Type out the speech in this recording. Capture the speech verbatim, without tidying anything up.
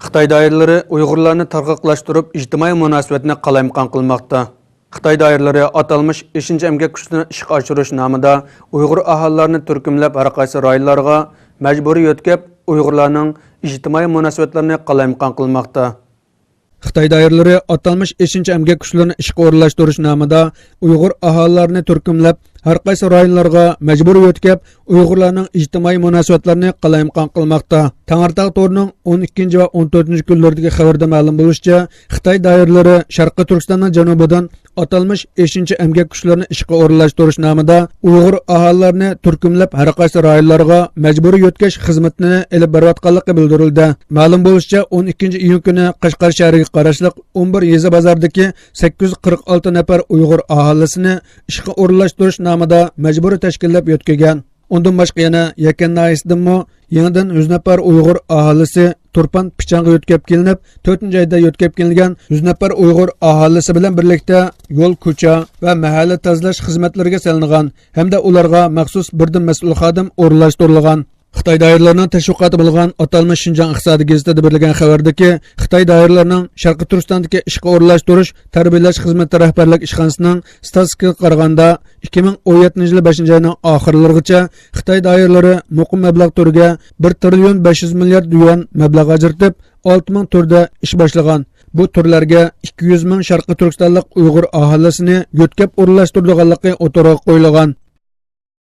خىتاي دائىرىلىرى ئۇيغۇرلارنى تارقاقلاشتۇرۇپ، ئىجتىمائىي مۇناسىۋەتنى قالايمىقان قىلماقتا. خىتاي دائىرىلىرى ئاتالمىش ئېشىنچە ئەمگەك كۈچلىرىنى ئىشقا ئاشۇرۇش نامىدا ئۇيغۇر ئاھالىلەرنى تۈركۈملەپ، ھەر قايسى رايونلارغا مەجبۇرىي يۆتكەپ، ئۇيغۇرلارنىڭ ئىجتىمائىي مۇناسىۋەتلىرىنى قالايمىقان قىلماقتا. خىتاي دائىرىلىرى ئاتالمىش ئېشىنچە ئەمگەك كۈچلىرىنى ئىشقا ئورۇنلاشتۇرۇش نامىدا ئۇيغۇر ئاھالىلەرنى تۈركۈملەپ، ھەر قايسى رايونلارغا مەجبۇرىي يۆتكەپ، ئۇيغۇرلارنىڭ ئىجتىمائىي مۇناسىۋەتلىرىنى قالايمىقان قىلماقتا. تەڭرىتاغ تورىنىڭ ئون ئىككىنچى ۋە ئون تۆتىنچى كۈنلىرىدىكى خەۋەردە مەلۇم بولۇشىچە، خىتاي دائىرىلىرى شەرقىي تۈركىستاننىڭ جەنۇبىدىن ئاتالمىش ئېشىنچە ئەمگەك كۈچلىرىنى ئىشقا ئورۇنلاشتۇرۇش نامىدا ئۇيغۇر ئاھالىلەرنى تۈركۈملەپ، ھەر قايسى رايونلارغا مەجبۇرىي يۆتكەش خىزمىتىنى ئېلىپ بېرىۋاتقانلىقى بىلدۈرۈلدى. مەلۇم بولۇشىچە، ئون ئىككىنچى ئىيۇن كۈنى قەشقەر شەھىرىگە قاراشلىق ئون بىر يېزا بازاردىكى سەككىز يۈز قىرىق ئالتە نەپەر ئۇيغۇر ئاھالىسىنى ئىشقا ئورۇنلاشتۇرۇش نامىدا مەجبۇرىي تەشكىللەپ يۆتكىگەن. ئۇندىن باشقا يەنە يەكەن ناھىيەسىدىنمۇ يېڭىدىن يۈز نەپەر ئۇيغۇر ئاھالىسى تۇرپان پىچانغا يۆتكەپ كېلىنىپ، تۆتىنچى ئايدا يۆتكەپ كېلىنگەن يۈز نەپەر ئۇيغۇر ئاھالىسى بىلەن بىرلىكتە يول، كوچا ۋە مەھەللە تازىلاش خىزمەتلىرىگە سېلىنغان ھەمدە ئۇلارغا مەخسۇس بىردىن مەسئۇل خادىم ئورۇنلاشتۇرۇلغان. خىتاي دائىرىلىرىنىڭ تەشۋىقاتى بولغان ئاتالمىش شىنجاڭ ئىقتىسادىي گېزىتىدە بېرىلگەن خەۋەردىكى، خىتاي دائىرىلىرىنىڭ شەرقىي تۈركىستاندىكى ئىشقا ئورۇنلاشتۇرۇش، تەربىيەلەش خىزمىتى رەھبەرلىك ئىشخانىسىنىڭ ستاتىستىكىغا قارىغاندا، ئىككى مىڭ ئون يەتتىنچى يىل بەشىنچى ئاينىڭ ئاخىرلىرىغىچە خىتاي دائىرىلىرى مۇقىم مەبلەغ تۈرىگە بىر تىرىليون بەش يۈز مىليارد يۈەن مەبلەغ ئاجرىتىپ، ئالتە مىڭ تۈردە ئىش باشلىغان. بۇ تۈرلەرگە ئىككى يۈز مىڭ شەرقىي تۈركىستانلىق ئۇيغۇر ئاھالىسىنى يۆتكەپ ئورۇنلاشتۇرىدىغانلىقى ئوتتۇرىغا قويۇلغان.